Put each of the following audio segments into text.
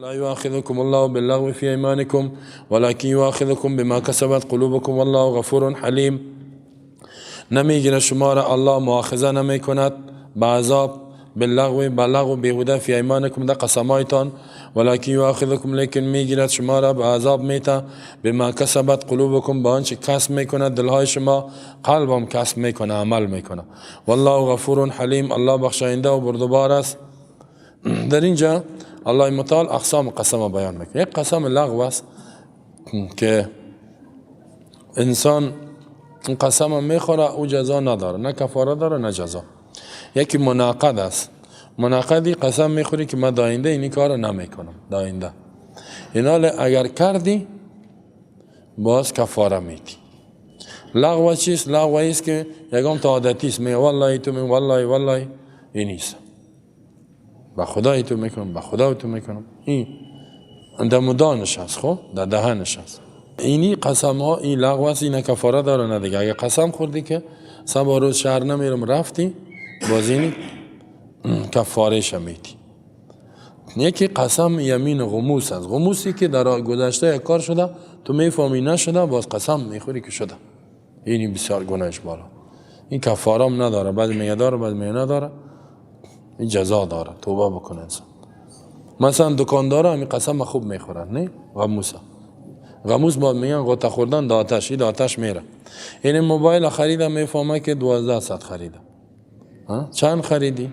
لا يؤاخذكم الله باللغو في ايمانكم ولكن يؤاخذكم بما كسبت قلوبكم والله غفور حلیم. نمیگیره شما را الله، مؤاخذه نمیکند به عذاب، باللغو، بلغو، بیهوده، فی ایمانکم، در قسمایتان، ولکن یؤاخذکم، لیکن میگیرد شما را به عذاب میته، بما کسبت قلوبکم، با آنچه کسب میکند دلهای شما. قلبم کسب میکنه، عمل میکنه. والله غفور حلیم، الله بخشاینده و بردبار است. در اینجا الله متعال اقسام قسم بیان میکنه. یک قسم لغو است که انسان قسم میخوره، او جزا نداره، نه کفاره داره نه جزا. یکی منعقد است. منعقدی قسم میخوری که من داینده اینی کار نمیکنم، داینده اینا، اگر کردی باز کفاره میدی. لغو چیست؟ لغو است که یگام تا عادتی است، می والله تو می والله والله این نیست، به خدای تو میکنم، به خدا تو میکنم. این در مدانش است، خب در دهنش است. اینی قسم ها، این لغو است، این کفاره داره نه دیگه. اگه قسم خوردی که سبا روز شهر نمیرم، رفتی، باز اینی کفاره میدی. یکی قسم یمین غموس است. غموسی که در گذشته یک کار شده، تو میفهمی نشده، باز قسم میخوری که شده. اینی بسیار گناهش بالا. این کفاره هم نداره، بعد میگه داره، بعد میگه نداره. این جزا داره، توبه بکنه انسان. مثلا دکاندار همین قسم خوب میخورن، نه غموسه. غموس باید میگن غوطه خوردن د آتش، این آتش میره. این موبایل خریده، میفهمه که 12 صد خریده. چند خریدی؟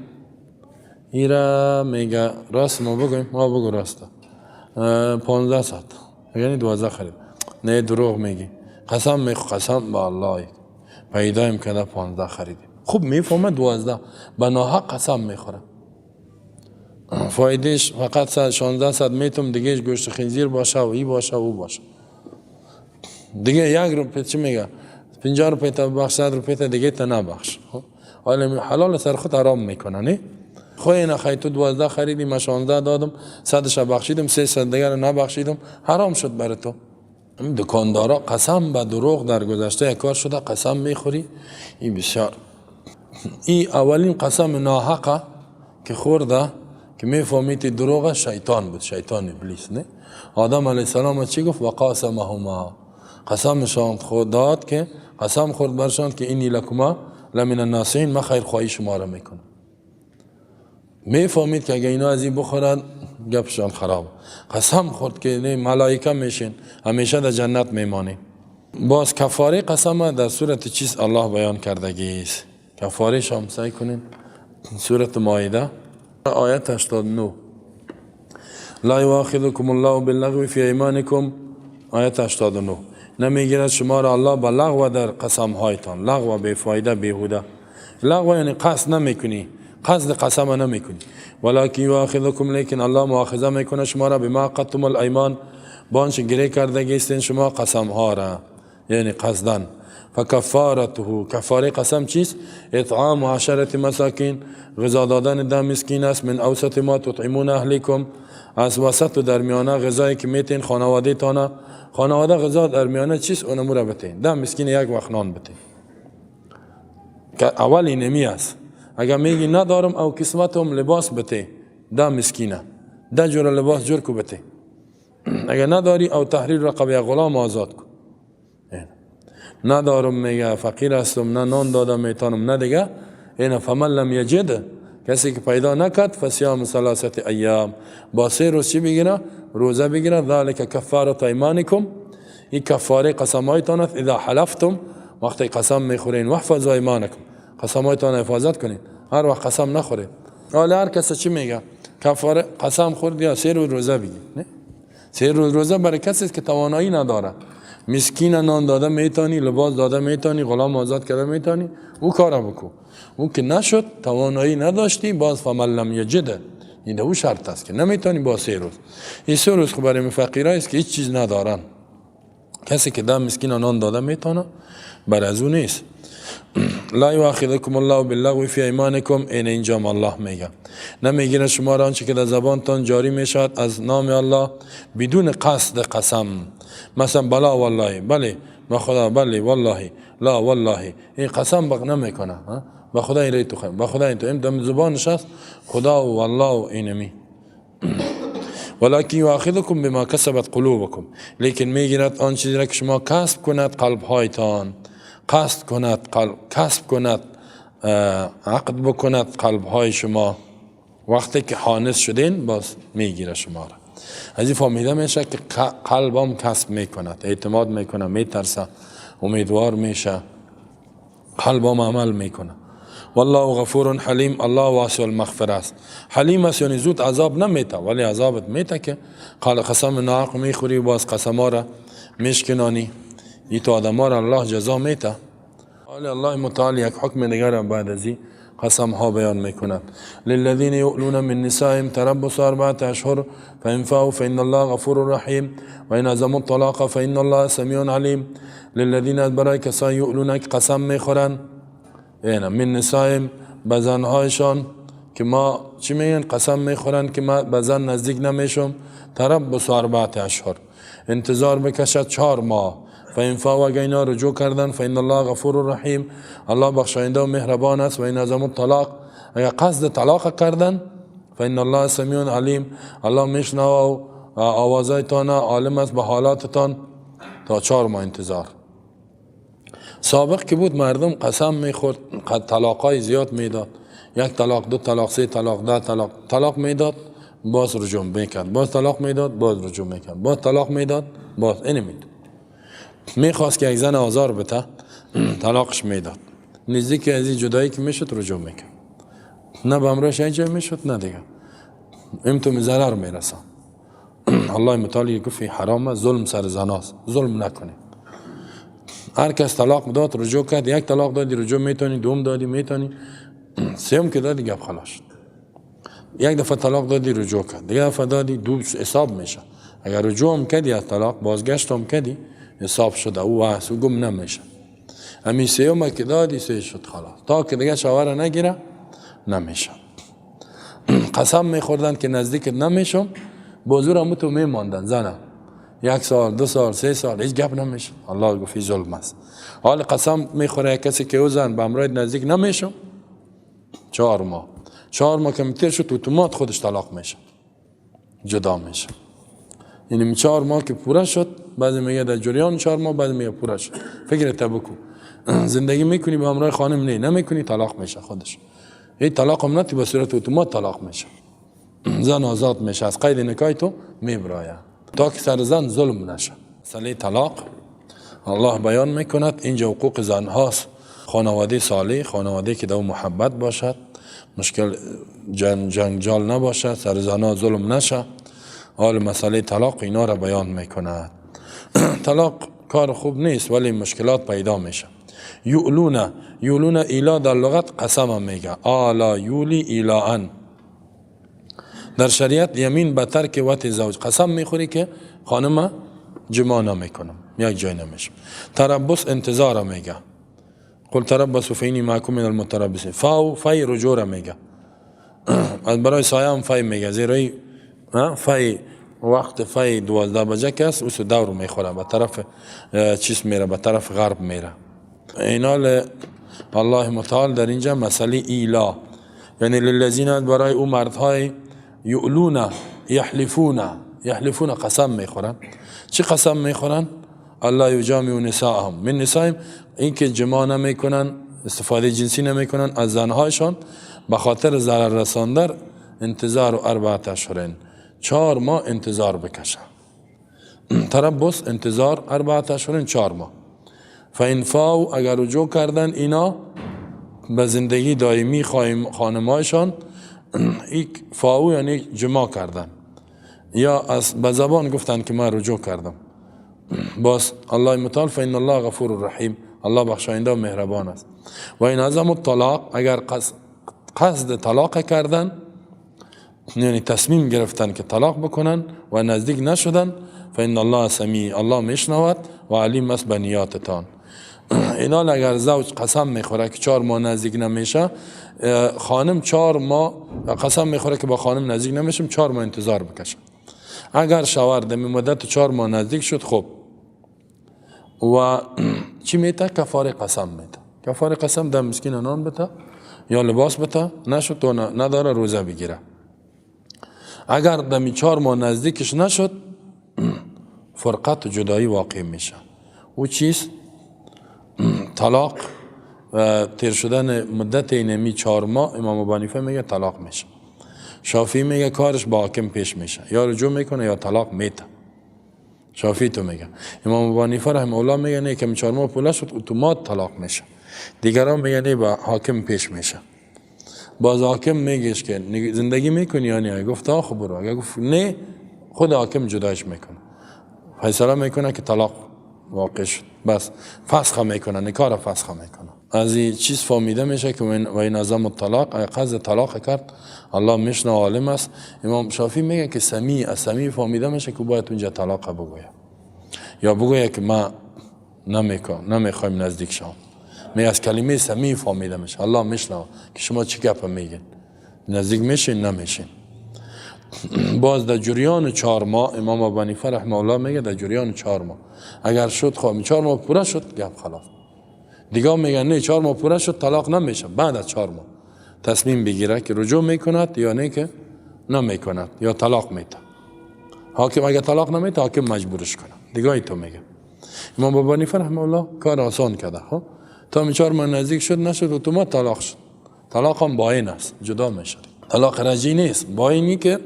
ایرا میگه راست ما بگویم، ما بگو راسته، 15 صد، یعنی 12 خرید. نه، دروغ میگی. قسم میخو، قسم به الله پیدایم کرده 15 خریدیم. خوب میفهمه 12، به ناحق قسم میخوره. فایدهش فقط 16 صد میتم، دیگه گوشت خنزیر باشه و ای باشه و او باشه. دیگه یک روپیه چی میگه، 50 روپیه تا بخش، 100 روپیه تا دیگه تا نبخش. خب حالا حلال سر خود حرام میکنه. نه خو اینا خی تو 12 خریدی، من 16 دادم، صدش بخشیدم، 300 دیگه رو نبخشیدم، حرام شد برای تو. دکاندارا قسم به دروغ در گذشته یک کار شده، قسم میخوری. این بسیار، این اولین قسم ناحقه که خورده که میفهمید دروغ، شیطان بود، شیطان ابلیس. نه، آدم علیه السلام چی گفت؟ وقاسمهما، قسمشان خود داد که قسم خورد برشان که إني لكما لمن الناصحين، ما خیر خواهی شما را میکنم. میفهمید که اگه اینا از این بخورن گپشان خراب. قسم خورد که نه ملائکه میشین، همیشه در جنت میمانی. باز کفاره قسم در سورت چیز الله بیان کردگی است. کفاره شام سعی کنین، سورت مائده آیت 89، لا یؤاخذکم الله باللغو فی ایمانکم، آیت 89. نمیگیرد شما را الله به لغو در قسم هایتان. لغو، بیفایده، بیهوده. لغو یعنی قصد نمیکنی، قصد قسم نمیکنی. ولكن یؤاخذکم، لیکن الله مؤاخذه میکنه شما را، بما عقدتم الایمان، با آنچه گره کرده گیستین شما قسم ها را، یعنی قصدن. فکفارته، کفاره قسم چیست؟ اطعام عشرة مساکین، غذا دادن 10 مسکین است، من اوسط ما تطعمون اهلیکم، از وسط و در میانه غذایی که میتین خانواده تانه. خانواده غذا در میانه چیست؟ اونمو را بتین، 10 مسکین یک وقت نان بتین که اول اینمی است. اگر میگی ندارم، او کسوتهم، لباس بته 10 مسکینه، 10 جور لباس جور کو بته. اگر نداری، او تحریر رقبة، غلام آزاد کن. ندارم، میگه فقیر هستم، نه نان دادم میتونم نه دیگه. اینا فمن لم یجد، کسی که پیدا نکرد، فصیام ثلاثة ایام، با 3 روز چی بگیره؟ روزه بگیره. ذلك کفارة ایمانکم، این کفاره قسمایتان است، اذا حلفتم، وقتی قسم میخورین. واحفظوا ایمانکم، قسمایتان حفاظت کنین، هر وقت قسم نخورید. حالا هر کس چی میگه؟ کفاره قسم خورد یا 3 روز روزه بگیر. نه، 3 روز روزه برای کسی که توانایی نداره. مسکین نان داده میتونی، لباس داده میتونی، غلام آزاد کرده میتونی، او کارا بکو. او که نشد، توانایی نداشتی، باز فمن لم یجد، این او شرط است که نمیتونی، با 3 روز. این 3 روز خب برای فقیرای است که هیچ چیز ندارن. کسی که 10 مسکین نان داده میتونه، بر از او نیست. لا یؤاخذکم الله باللغو فی ایمانکم، این اینجا الله میگه نمیگیره شما را آنچه که در زبانتان جاری میشود از نام الله بدون قصد قسم. مثلا بلا والله، بله به خدا، بله والله، لا والله، این قسم بق نمیکنه. به خدا این تو خیم، به خدا این تو، این دم زبانش است، خدا و والله و اینمی. ولکن یؤاخذکم بما کسبت قلوبکم، لیکن میگیرد آن چیزی را که شما کسب کند قلب هایتان، قصد کند قلب، کسب کند، عقد بکند قلب های شما. وقتی که حانث شدین باز میگیره شما را. از این فهمیده میشه که قلبم کسب میکند، اعتماد میکنه، میترسه، امیدوار میشه، قلبم عمل میکنه. والله غفور حلیم، الله واسع المغفره است. حلیم است یعنی زود عذاب نمیته، ولی عذابت میته که قال قسم ناحق میخوری و باز قسم را میشکنانی، ای تو آدم را الله جزا میته. حال الله متعال یک حکم دیگر بعد از این قسم ها بیان میکند. للذین یؤلون من نسائهم تربص 4 اشهر فإن فاءوا فإن الله غفور رحیم وإن عزموا الطلاق فإن الله سمیع علیم. للذین برای کسانی یؤلون که قسم میخورن، اینا من نسائهم به زنهایشان که ما چی میگن؟ قسم میخورن که ما به زن نزدیک نمیشم. تربص 4 اشهر، انتظار بکشد 4 ماه. فإن فاءوا اگه اینا رجوع کردن فإن الله غفور رحیم، الله بخشاینده و مهربان است. و إن عزموا الطلاق، اگه قصد طلاق کردن فإن الله سمیع علیم، الله میشنوه و آوازایتان، عالم است به حالاتتان. تا 4 ماه انتظار. سابق که بود مردم قسم میخورد، طلاقای زیاد میداد، 1 طلاق، 2 طلاق، 3 طلاق، 10 طلاق، طلاق میداد، باز رجوع میکرد، باز طلاق میداد، باز رجوع میکرد، باز طلاق میداد، باز اینو میداد. میخواست که یک زن آزار بده، طلاقش میداد. نزدیک از این جدایی که میشد رجوع میکرد، نه به امرش یک جای میشد نه دیگه، این تو ضرر میرسان. الله متعالی گفت حرام است، ظلم سر زناست، ظلم نکنید. هر کس طلاق داد رجوع کرد، 1 طلاق دادی رجوع میتونی، 2 دادی میتونی، 3 که دادی گپ خلاص شد. 1 دفعه طلاق دادی رجوع کرد، دیگه دفعه دادی 2 حساب میشه. اگر رجوع هم کردی از طلاق بازگشت هم کردی حساب شده، او هست، او گم نمیشه. همین 3 که دادی 3 شد خلاص، تا که دیگه شوهر نگیره نمیشه. قسم میخوردن که نزدیک نمیشم، بازور هم تو میماندن زنه 1 سال، 2 سال، 3 سال، هیچ گپ نمیشه. الله گفت ظلم است. حال قسم میخوره کسی که او زن به امرای نزدیک نمیشم، 4 ماه، 4 ماه که میتیر شد اتومات خودش طلاق میشه، جدا میشه. یعنی 4 ماه که پوره شد، بعضی میگه در جریان 4 ماه، بعضی میگه پوره شد. فکر تا بکن زندگی میکنی به همراه خانم، نه نمیکنی طلاق میشه خودش. این طلاق هم نتی به صورت اتومات طلاق میشه، زن آزاد میشه، از قید نکاح تو میبرایه، تا که سر زن ظلم نشه. مسئله طلاق الله بیان میکند. اینجا حقوق زن هاست. خانواده صالح، خانواده که در محبت باشد، مشکل جنجال نباشد، سر زنها ظلم نشه. حال مسئله طلاق اینا را بیان میکند. طلاق کار خوب نیست ولی مشکلات پیدا میشه. یؤلون، یؤلون ایلا در لغت قسم میگه، آلا یولی ایلاان. در شریعت یمین به ترک وط زوج، قسم میخوری که خانم جما نمیکنم، یک جای نمیشم. تربص انتظار میگه، قل تربصوا فإني معكم من المتربصین. فاو فی رجوع میگه، از برای سایه هم فی میگه، زیرا فی وقت فی 12 بجه که است اوس دور میخوره به طرف چیز میره، به طرف غرب میره. اینال الله متعال در اینجا مسئله ایلا، یعنی للذین برای او مردهای یؤلون یحلفون، یحلفون قسم میخورن. چی قسم میخورن؟ الله یجامع نساءهم من نسائهم، این که جماع نمیکنن، استفاده جنسی نمیکنن از زنهایشان به خاطر ضرر رساندن، انتظار 4 اشهر، 4 ماه انتظار بکشن. تربص انتظار 4 اشهر، 4 ماه. فإن فاءوا اگر رجوع کردن اینا به زندگی دائمی خانمایشان، یک فاو یعنی جماع کردن، یا از به زبان گفتن که من رجوع کردم، باز الله متعال فإن الله غفور رحیم، الله بخشاینده و مهربان است. و این عزم الطلاق اگر قصد طلاق کردن، یعنی تصمیم گرفتن که طلاق بکنن و نزدیک نشدن، فإن الله سمیع، الله میشنود و علیم است به نیاتتان. اینا اگر زوج قسم میخوره که 4 ماه نزدیک نمیشه، خانم 4 ماه قسم میخوره که با خانم نزدیک نمیشم، 4 ماه انتظار بکشه. اگر شوهر در مدت 4 ماه نزدیک شد، خب و چی میته؟ کفاره قسم میته. کفاره قسم در مسکین نان بته یا لباس بته، نشد تو نداره روزه بگیره. اگر دمی 4 ماه نزدیکش نشد فرقت و جدایی واقع میشه. او چیست؟ طلاق و تیر شدن مدت اینمی 4 ماه، امام ابو حنیفه میگه طلاق میشه. شافعی میگه کارش با حاکم پیش میشه، یا رجوع میکنه یا طلاق میته. شافعی تو میگه. امام ابو حنیفه رحمه الله میگه نه، که 4 ماه پوله شد اتومات طلاق میشه. دیگران میگه نه، با حاکم پیش میشه. باز حاکم میگهش که زندگی میکنی یا نه؟ گفت آخ برو. اگه گفت نه، خود حاکم جدایش میکنه، فیصله میکنه که طلاق واقع شد، بس فسخ میکنه، نکاح را فسخ میکنه. از این چیز فهمیده میشه که و این عزم الطلاق، اگه قصد طلاق کرد الله میشنه، عالم است. امام شافعی میگه که سمیع، از سمیع فهمیده میشه که باید اونجا طلاق بگویه یا بگویه که ما نمیخوایم نزدیک شم. میگه از کلمه سمیع فهمیده میشه، الله میشنه که شما چی گپ میگین، نزدیک میشین نمیشین. باز در جریان 4 ماه امام ابو حنیفه رحمه الله میگه در جریان 4 ماه اگر شد، خب 4 ماه پوره شد گپ خلاص. دیگه میگن نه، 4 ماه پوره شد طلاق نمیشه، بعد از 4 ماه تصمیم بگیره که رجوع میکند یا نه که نمیکند یا طلاق میده. حاکم اگه طلاق نمیده حاکم مجبورش کنه. دیگه تو میگه امام ابو حنیفه رحمه الله کار آسان کرده. خب تا 4 ماه نزدیک شد نشد اتومات طلاق شد. طلاق هم باین است، جدا میشه. طلاق رجعی نیست، باینی که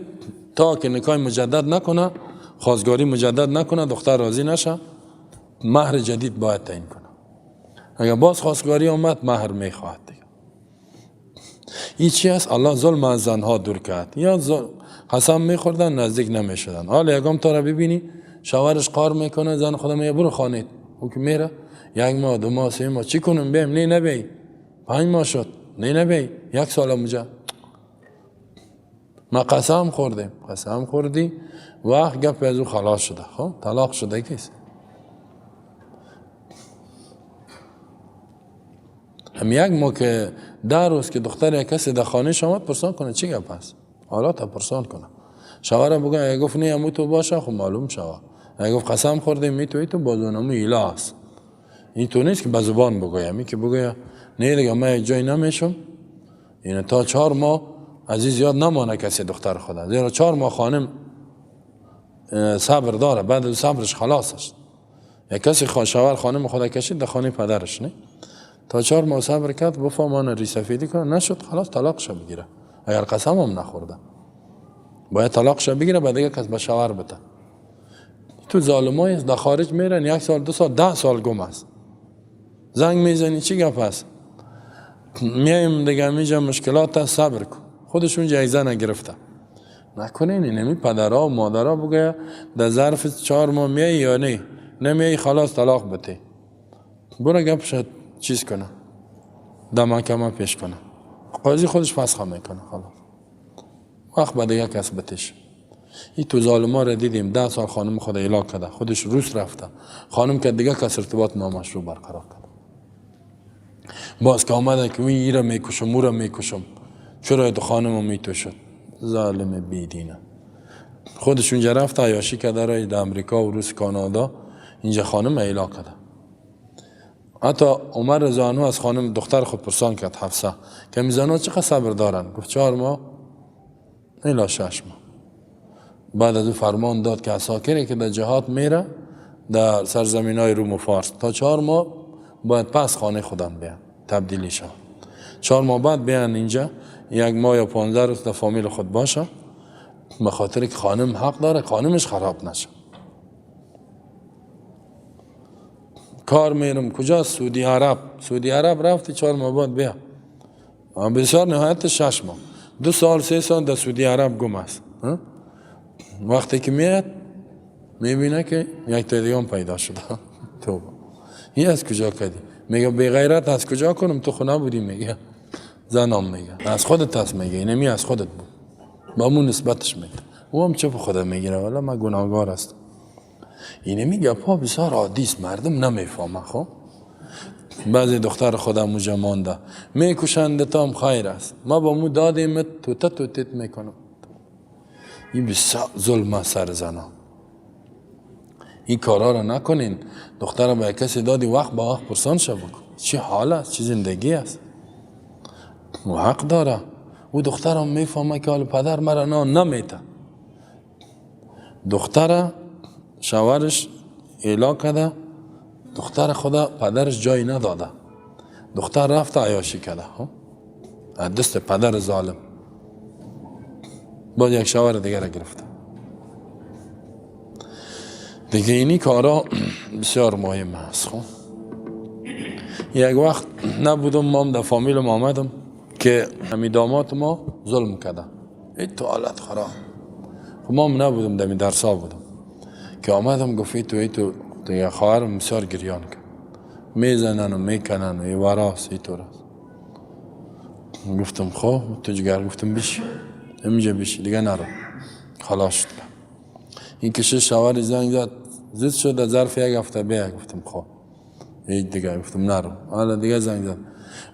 تا که نکاح مجدد نکنه، خواستگاری مجدد نکنه، دختر راضی نشه، مهر جدید باید تعیین کنه. اگر باز خواستگاری آمد مهر میخواهد دیگه. این چی است؟ الله ظلم از زنها دور کرد. یا قسم میخوردن نزدیک نمیشدن. حالا یکم تا را ببینی شوهرش قار میکنه، زن خودم میگه برو خانه، او که میره 1 ماه 2 ماه 3 ماه، چی کنم بیم؟ نه نبی. 5 ماه شد، نه نبی. 1 سال مجا ما قسم خوردیم. قسم خوردی وقت گپ از او خلاص شده، خب طلاق شده کیست. هم 1 ماه که 10 روز که دختر یک کسی در خانه شما پرسان کنه چی گپ است، حالات پرسان کنه. شوهر بگه اگه گفت نه امو تو باشه خب معلوم شوه. اگه گفت قسم خوردیم می تو باز اونمو ایله است. این تو نیست که به زبان بگویم، این که بگویم نه دیگه من یک جای نمیشم. این تا 4 ماه عزیز یاد نمانه کسی دختر خدا، زیرا 4 ماه خانم صبر داره، بعد از صبرش خلاص است. یک کسی شوهر خانم خدا کشید در خانه پدرش، نه تا 4 ماه صبر کرد بفهمان ریسفیدی کنه، نشد خلاص طلاقش بگیره. اگر قسم هم نخورده باید طلاقش بگیره، بعد دیگه کس به شوهر بده. تو ظالمای در خارج میرن 1 سال 2 سال 10 سال گم است. زنگ میزنی چی گپ است؟ میایم دیگه میجا مشکلات است، صبر کن. خودشون جایزه نگرفته. نکنین اینمی پدرها و مادرها بگه در ظرف 4 ماه میای یا نه، نمیای خلاص طلاق بده. برو گپش چیز کنه، در محکمه پیش کنه، قاضی خودش فسخ میکنه خلاص. وقت بعد دیگه کس بتش. این تو ظالما را دیدیم 10 سال خانم خود اعلا کرده، خودش روس رفته، خانم که دیگه کس ارتباط نامشروع برقرار کرده. باز که آمده که این را میکشم او را میکشم، چرا تو خانم میتو شد؟ ظالم بیدینه. خودش اونجا رفت عیاشی کرده رای در امریکا و روس کانادا، اینجا خانم اعلا کرده. حتی عمر رضی الله عنه از خانم دختر خود پرسان کرد حفصه که میزانا چقدر صبر دارن؟ گفت 4 ماه الی 6 ماه. بعد از او فرمان داد که عساکری که در جهاد میره در سرزمین های روم و فارس تا 4 ماه باید پس خانه خودم بیان تبدیلی شد. 4 ماه بعد بیان اینجا 1 ماه یا 15 روز در فامیل خود باشه، به خاطر که خانم حق داره خانمش خراب نشه. کار میرم کجا؟ سعودی عرب. سعودی عرب رفتی 4 ماه بعد بیا. بسیار نهایت 6 ماه، 2 سال 3 سال در سعودی عرب گم است. وقتی که میاد میبینه که یک تا دیگه هم پیدا شده. توبه، این از کجا کردی؟ میگه بی غیرت از کجا کنم، تو خونه بودی. میگه زنم میگه از خودت هست، میگه اینمی از خودت بود، با مون نسبتش میده. او هم چپ خدا میگیره والا من گناهگار هستم. اینمی گپا بسیار عادی است، مردم نمیفهمه. خب بعضی دختر خودم موجه مانده میکشند تام خیر است، ما با مو دادیم توته توتیت میکنم. این بسیار ظلم سر زنا. این کارا رو نکنین. دختر با کسی دادی وقت با وقت پرسان شو بکن چی حال است، چی زندگی است. و حق داره. او دخترم میفهمه که حال پدر مرا نمیته، دختر شوهرش اعلا کرده، دختر خدا پدرش جایی نداده، دختر رفته عیاشی کرده از دست پدر ظالم، باز یک شوهر دیگر را گرفته. دیگه اینی کارا بسیار مهم است. خب یک وقت نبودم، ما هم در فامیلم آمدم که همی داماد ما ظلم کرده، ای تو حالت خراب. خب ما هم نبودم، در درسا بودم که آمدم گفت ای تو دیگه خواهرم بسیار گریان کرد، میزنن و میکنن و ای وراس ای تو راست. گفتم خب تو جگر، گفتم بشی اینجا بشی دیگه نرو، خلاص شد. این که شش شوهر زنگ زد، زد شد در ظرف یک هفته بیا. گفتم خب هیچ دیگه، گفتم نرو. حالا دیگه زنگ زد،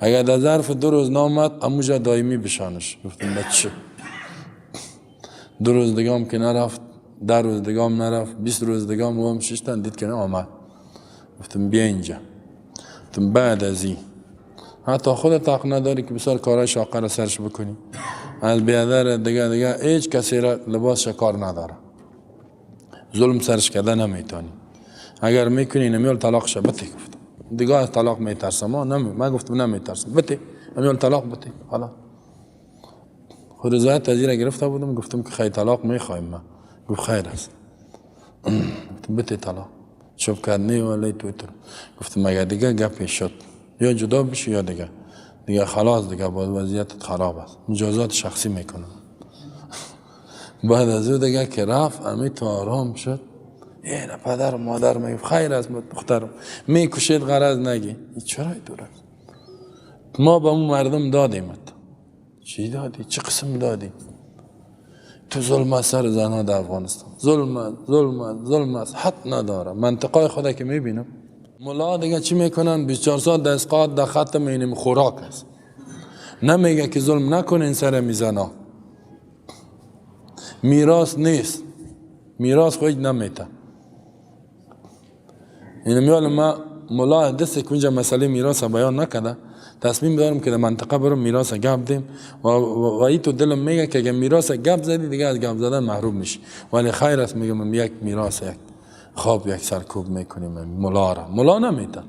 اگر در ظرف 2 روز نامد اموجا دائمی بشانش. گفتم بچه 2 روز دیگه هم که نرفت، 10 روز دیگه هم نرفت، 20 روز دیگه هم هم ششتن دید که نه آمد. گفتم بیا اینجا. گفتم بعد از این حتی خودت حق نداری که بسیار کارهای شاقه را سرش بکنی، از بیادر دیگه دیگه هیچ کسی را لباسش کار نداره، ظلم سرش کرده نمیتونی، اگر میکنی نمیال طلاق شه بته. گفتم دیگه از طلاق میترسم، ما گفتم نمیترسم، بته نمیال طلاق بته. حالا خود رضایت از این گرفته بودم، گفتم که خیر طلاق میخوایم ما. گفت خیر است. گفتم بته طلاق. شب کرد نه ولی تو تو. گفتم اگر دیگه گپی شد یا جدا بشی یا دیگه دیگه خلاص، دیگه باز وضعیتت خراب است، مجازات شخصی میکنم. بعد از او دیگه که رفت امی تو آرام شد. نه پدر و مادر میگفت خیر است دخترم، میکشید غرض نگی. چرا دور است؟ ما به اون مردم دادیم. چی دادی؟ چه قسم دادی؟ تو ظلم سر زنها در افغانستان، ظلم ظلم ظلم است، حد نداره. منطقای خدا که میبینم ملا دیگه چی میکنن؟ 24 ساعت در اسقاط در خط مینیم خوراک است، نمیگه که ظلم نکنین سر میزنا. میراث نیست، میراث خود نمیته. این میال ما ملا دست که اونجا مسئله میراث بیان نکرده، تصمیم دارم که در منطقه برم میراث گپ دیم و ای تو دلم میگه که اگه میراث گپ زدی دیگه از گپ زدن محروم میشی، ولی خیر است میگم یک میراث یک خواب یک سرکوب میکنیم ملا را. ملا نمیته،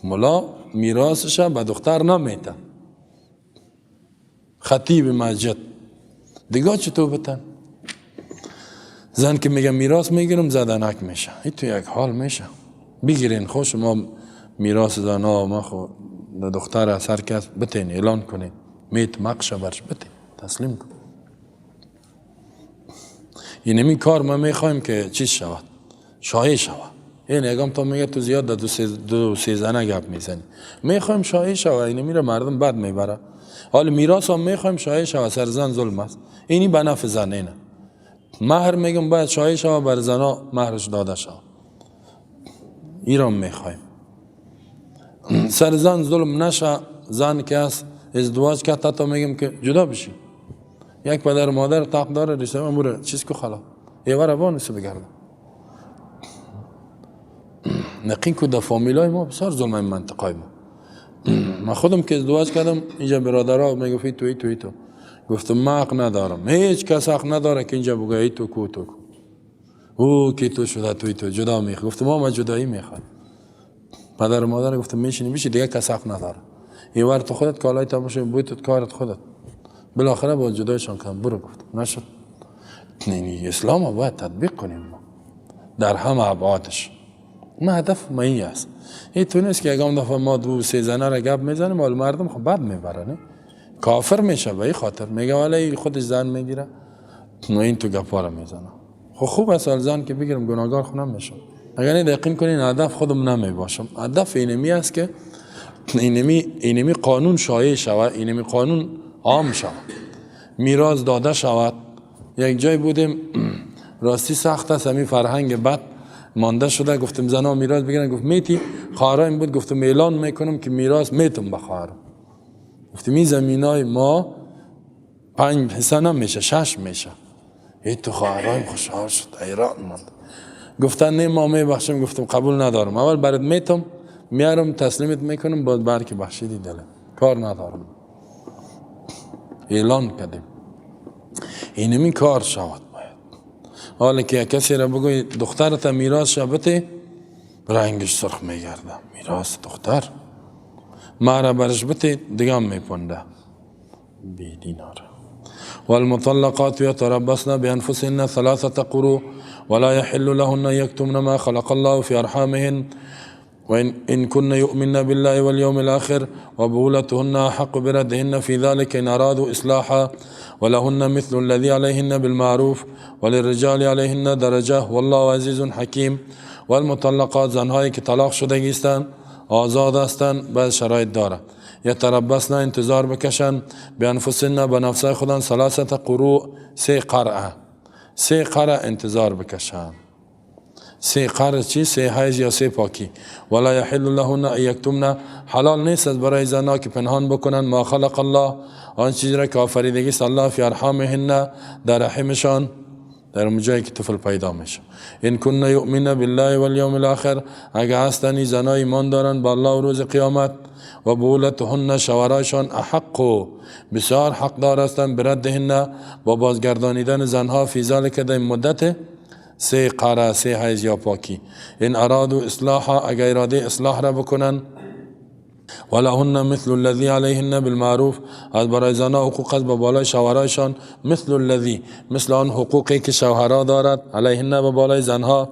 ملا میراثش به دختر نمیته، خطیب مسجد دیگه چطور بتن؟ زن که میگه میراث میگیرم زدنک میشه، این تو یک حال میشه. بگیرین خوش ما میراث زنا ما خو دختر از هر کس بتین اعلان کنین، میت مقشه برش بتین تسلیم کن. اینمی کار ما میخوایم که چیز شود، شایع شود. این یکم تا میگه تو زیاد دو سه زنه گپ میزنی، میخوایم شایع شود. اینمی میره مردم بد میبره. حال میراث هم میخوایم شایع شود، سر زن ظلم است، اینی به نفع زن. اینه مهر میگم باید شایع شود، بر زنا مهرش داده شود. ایران میخوایم سر زن ظلم نشه. زن که است ازدواج کرد تا میگم که جدا بشی، یک پدر مادر تاق داره رشته امور چیز کو خلا یه ور بانسو بگرده. نقین کو در فامیلای ما بسیار ظلم این منطقای ما. من خودم که ازدواج کردم اینجا برادرها میگفت تو تو تو، گفتم من حق ندارم، هیچ کس حق نداره که اینجا بگه ای تو کو تو کو او کی تو شده توی تو جدا میخواد. گفتم ما جدایی میخواد. پدر و مادر گفتم میشینی میشی دیگه کس حق نداره، یه ور تو خودت کالای تا باشه بویتت کارت خودت، بالاخره با جدایشان کردم برو. گفتم نشد. یعنی اسلام باید تطبیق کنیم ما در همه ابعادش. ما هدف ما این است. این تو نیست که اگه دفعه ما 2 3 زنه را گپ میزنیم مال مردم خب بد میبره، نه کافر میشه به این خاطر میگه ولی خودش زن میگیره و این تو گپا را میزنه. خب خوب است زن که بگیرم گناهگار خونم میشم. اگر نه یقین کنین هدف خودم نمی باشم. هدف اینمی است که اینمی قانون شایع شود، اینمی قانون عام شود، میراث داده شود. یک جای بودیم راستی سخت است، همین فرهنگ بد مانده شده. گفتم زنا میراث بگیرن، گفت میتی. خواهرم بود، گفتم اعلان میکنم که میراث میتم به خواهرم. گفتم این زمینای ما 5 حصه نمیشه، 6 میشه. ای تو خواهرم خوشحال شد، حیران ماند. گفتن نه ما میبخشیم. گفتم قبول ندارم، اول برات میتم میارم تسلیمت میکنم، بعد برک بخشیدی دلم کار ندارم. اعلان کردیم اینمی کار شود. باید حالا که کسی را بگوی دخترت میراث بته، رنگش سرخ میگرده. میراث دختر مهر برش بته دیگه هم میپنده بی دینار. والمطلقات يتربصن بأنفسهن ثلاثة قروء ولا يحل لهن يكتمن ما خلق الله في أرحامهن وإن إن كن يؤمن بالله واليوم الآخر وبعولتهن أحق بردهن في ذلك إن أرادوا إصلاحا ولهن مثل الذي عليهن بالمعروف وللرجال عليهن درجة والله عزيز حكيم. والمطلقات زنهایی که طلاق شدگی هستند، آزاد هستند، بعض شرایط داره. یتربصن انتظار بکشن، بانفسهن به نفسای خودن، ثلاثة قروء سه قرعه، سه قرعه انتظار بکشن. سه قرع چی؟ سه حیض یا سه پاکی. ولا یحل لهن ان یکتمن، حلال نیست از برای زنها که پنهان بکنن ما خلق الله، آن چیزی را که آفریدگی است الله، فی ارحامهن در رحمشان، در اون جایی که طفل پیدا میشه. ان کن یؤمن بالله والیوم الاخر، اگه هستن زنای ایمان دارن به الله و روز قیامت، و بعولتهن شوهرایشان، احق بسیار حقدار هستند بردهن با بازگردانیدن زنها، فی ذلک در مدت سه قرع، سه حیض یا پاکی. ان ارادوا اصلاحا، اگه اراده اصلاح را بکنن. ولهن مثل الذی علیهن بالمعروف، از برای زنها حقوق است به بالای شوهرایشان، مثل الذی مثل آن حقوقی که شوهرها دارد، علیهن به بالای زنها،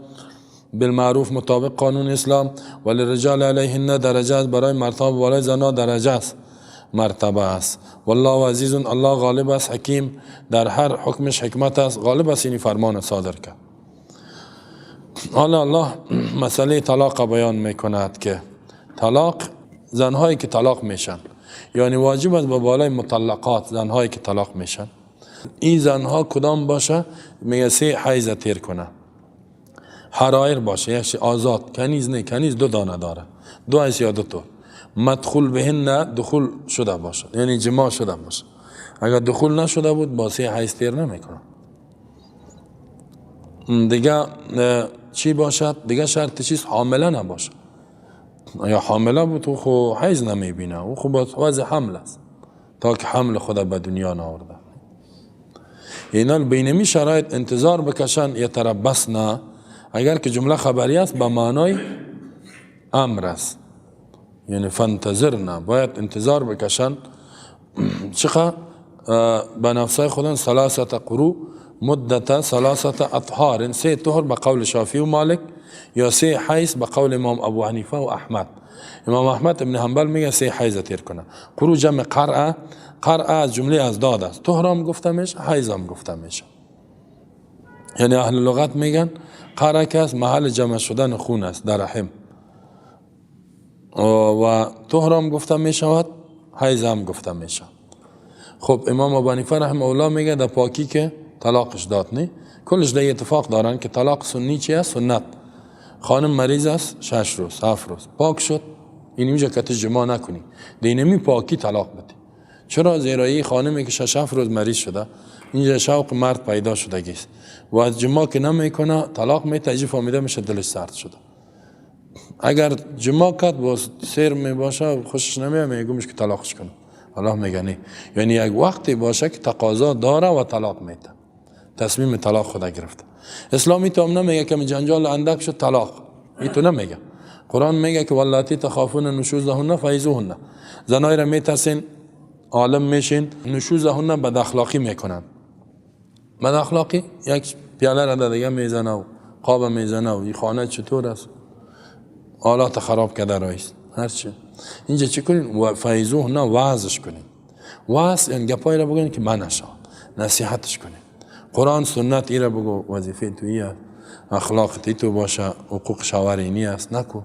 بالمعروف مطابق قانون اسلام. وللرجال علیهن درجه است، برای مردها به بالای زنها درجه است، مرتبه است. والله عزیز، الله غالب است، حکیم در هر حکمش حکمت است، غالب است، این فرمان صادر کرد. حالا الله مسئله طلاق بیان میکند که طلاق، زنهایی که طلاق میشن، یعنی واجب است به بالای مطلقات زنهایی که طلاق میشن، این زنها کدام باشه؟ میگه سه حیض تیر کنه، حرایر باشه، یعنی آزاد، کنیز نه، کنیز دو دانه داره، دو حیض یا دو طور، مدخول بهن دخول شده باشه، یعنی جماع شده باشه. اگر دخول نشده بود با سه حیض تیر نمیکنه. دیگه چی باشد؟ دیگه شرط چیز حامله نباشه. یا حامله بود خو حیض نمیبینه، او خو با وضع حمل است تا که حمل خدا به دنیا نآورده. اینا بینمی شرایط انتظار بکشن. یتربصن، اگر که جمله خبری است به معنای امر است، یعنی فانتظرنا، باید انتظار بکشن. چقدر؟ به نفسای خودن ثلاثة قروء مدت ثلاثة اطهار، سه طهر به قول شافعی و مالک، یا سه حیض به قول امام ابو حنیفه و احمد. امام احمد ابن حنبل میگه سه حیض تیر کنه. قروء جمع قرعه، قرعه از جمله اضداد است، طهر هم گفته میشه، حیض هم گفته میشه. یعنی اهل لغت میگن قرعه که است محل جمع شدن خون است در رحم، و طهر هم گفته میشود، حیض هم گفته میشه. خب امام ابو حنیفه رحمه الله میگه در پاکی که طلاقش داد نه، کلش در اتفاق دارن که طلاق سنی چی است؟ سنت. خانم مریض است 6 روز 7 روز پاک شد، این اینجا که جماع نکنی، دینمی پاکی طلاق بده. چرا؟ زیرا این خانمی که 6 7 روز مریض شده اینجا شوق مرد پیدا شده است و از جماع که نمیکنه طلاق میته، عجیب فهمیده میشه دلش سرد شده. اگر جماع کرد باز سیر میباشه خوشش نمیاد، میگمش که طلاقش کنه. الله میگه نه، یعنی یک وقتی باشه که تقاضا داره و طلاق میده، تصمیم طلاق خدا گرفته. اسلامی تو هم نمیگه که جنجال اندک شد طلاق، این تو نمیگه. قرآن میگه که واللاتی تخافون نشوزهن فعظوهن، زنای را میترسین عالم میشین، نشوزهن بد اخلاقی میکنن. بد اخلاقی یک پیاله را دیگه میزنه و قاب میزنه و این خانه چطور است، آلات خراب کرده رئیس هرچی. اینجا چی کنین؟ فعظوهن وعظش کنین. وعظ یعنی گپای را بگین که من نشا، نصیحتش کنین. قرآن سنت ایره بگو وظیفه تویی اخلاق تی تو باشه، حقوق شوهر اینی است، نکو.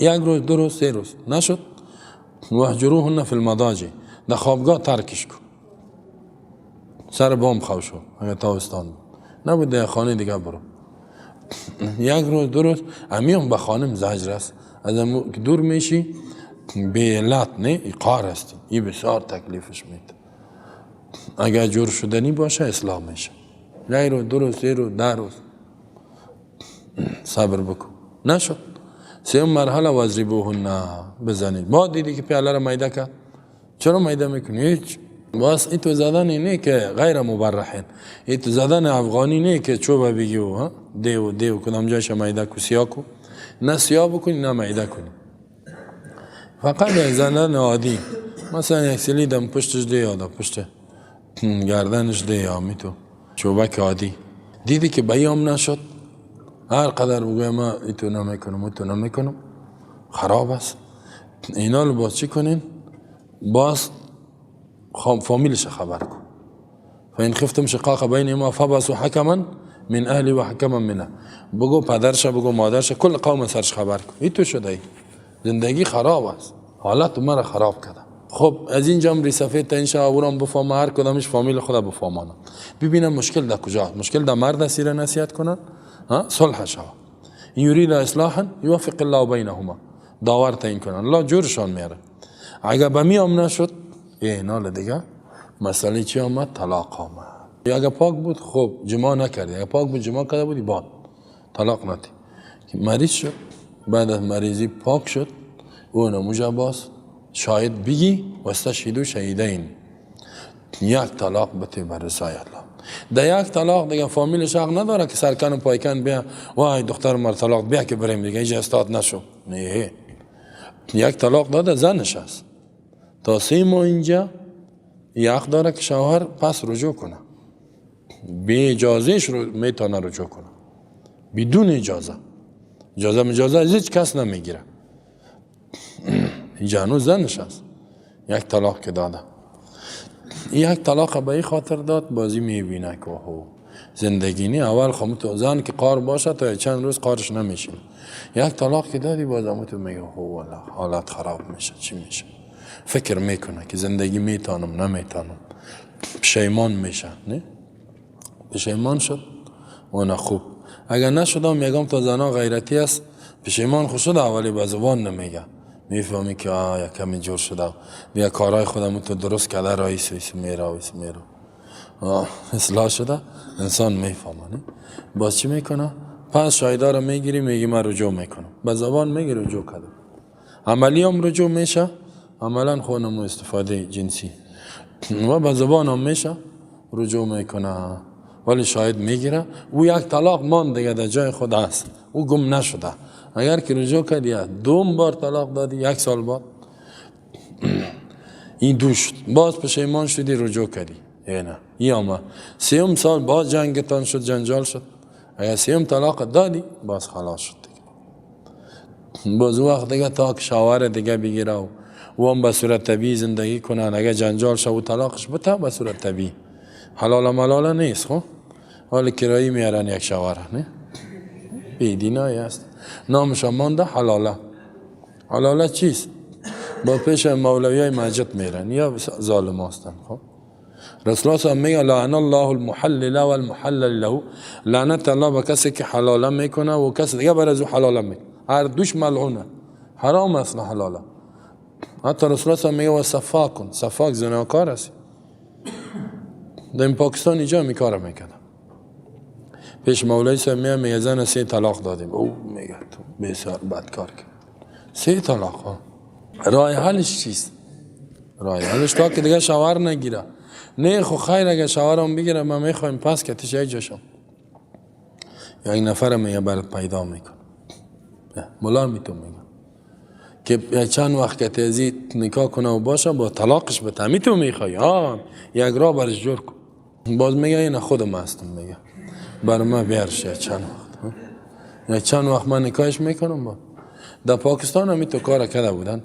یک روز دو روز سه روز نشد، واهجروهن فی المضاجع، در خوابگاه ترکش کن، سر بام خو شو اگه تابستان بود نبود در خانه دیگه برو. یک روز دو روز امیان به خانم زجر است، از که دور میشی به علت نه قار هستی، این بسیار تکلیفش میده. اگر جور شدنی باشه اصلاح میشه. یک روز دو روز سه روز 10 روز صبر بکن، نشد. سوم مرحله واضربوهن، بزنید. ما دیدی که پیاله را میده کرد، چرا میده میکنی؟ هیچ باز این تو زدن اینه که غیر مبرحین، این تو زدن افغانی نه که چوبه بگی و دیو دیو کدام جایش میده کو سیاه کو، نه سیاه بکنی نه میده کنی، فقط یک زدن عادی. مثلا یک سلی دم پشتش دی یا پشت گردنش دی یا می تو چوبک عادی. دیدی که بیام نشد، هر قدر بگویم ما ایتو نمیکنم ایتو نمیکنم، خراب است. اینا رو باز چی کنین؟ باز فامیلش خبر کن. فإن خفتم شقاق بینهما فبعثوا حکما من اهله و حکما منه. بگو پدرش، بگو مادرش، کل قوم سرش خبر کن. ایتو شده ای زندگی خراب است، حالت مرا خراب کرده. خب از اینجا هم ریسفید تا این اورام بفهمه، هر کدامش فامیل خدا بفهمانه، ببینم مشکل در کجا. مشکل در مرد سیر نصیحت کنن، ها صلح شوه. این یرید اصلاحا یوفق الله بینهما، داور تعیین کنن، الله جورشان میاره. اگه به میام نشد، اینا دیگه مسئله چی آمد؟ طلاق آمد. اگه پاک بود خب جماع نکردی، اگه پاک بود جماع کرده بودی بان طلاق ندی. مریض شد، بعد از مریضی پاک شد، اون موجب باز شاید بگی واستشهدوا شهیدین، یک طلاق بته بر رضای الله. در یک طلاق دیگه فامیلش حق نداره که سرکن و پایکن بیا وای دختر مر طلاق بیا که بریم دیگه هیچ استاد نشو. نه، یک طلاق داده زنش است، تا 3 ماه اینجا حق داره که شوهر پس رجوع کنه، بی اجازهش رو میتونه رجوع کنه، بدون اجازه. اجازه مجازه از هیچ کس نمیگیره. اینجا هنوز زنش است، یک طلاق که داده، یک طلاق به این خاطر داد بازی میبینه که هو زندگی نی. اول خب تو زن که قار باشه تا چند روز قارش نمیشین، یک طلاق که دادی باز هم تو میگه هو والله حالت خراب میشه، چی میشه، فکر میکنه که زندگی میتونم نمیتونم، پشیمان میشه. نه پشیمان شد و نه خوب. اگر نشدم میگم تا زنا غیرتی است، پشیمان خود شده اولی به زبان نمیگه، میفهمی که آه یک کمی جور شده، بیا کارهای خودم تو درست کرده، رئیس ایس میره ایس میره، اصلاح شده، انسان میفهمه. باز چی میکنه؟ پس شاهدا رو میگیری، میگی من رجوع میکنم، به زبان میگی رجوع کردم، عملی هم رجوع میشه، عملا خونم استفاده جنسی و به زبان هم میشه رجوع میکنه، ولی شاهد میگیره. او یک طلاق مان دیگه در جای خود است، او گم نشده. اگر که رجوع کردی دوم بار طلاق دادی، 1 سال بعد این دو شد، باز پشیمان شدی رجوع کردی، نه این آمد 3 سال باز جنگتان شد، جنجال شد، اگر 3 طلاق دادی باز خلاص شد دیگه. باز وقت دیگه تا که شوهر دیگه بگیره و هم به صورت طبیعی زندگی کنن، اگر جنجال شد و طلاقش بته به صورت طبیعی، حلال ملاله نیست. خب حال کرایی میارن یک شوهر، نه بیدینایی است، نامش مانده حلاله. حلاله چیست؟ با پیش مولوی های مسجد میرن یا ظالم هستن. خب رسول الله میگه لعن الله المحلل والمحلل له، لعنت الله به کسی که حلاله میکنه و کسی دیگه بر از او حلاله میکنه، هر دوش ملعونه، حرام است نه حلاله. حتی رسول الله میگه و صفاکن، صفاک زناکار است. در این پاکستان اینجا میکاره میکردم، پیش مولوی صاحب میگه زن 3 طلاق دادیم، او میگه تو بسیار بدکار کرد، 3 طلاق ها. راه حلش چیست؟ راه حلش تا که دیگه شوهر نگیره. نه خو خیر اگه شوهرم بگیره من میخوایم پس که تیش یک جاشم یک نفر میگه برات پیدا میکن، مولا میتون میگه که چند وقت که تیزی نکاح کنه و باشه با طلاقش بته، میتون میخوای ها یک راه برش جور کن. باز میگه این خودم هستم، میگه برای من بیارش یک چند وقت، یک چند وقت من نکاحش میکنم. با در پاکستان هم تو کار کرده بودن،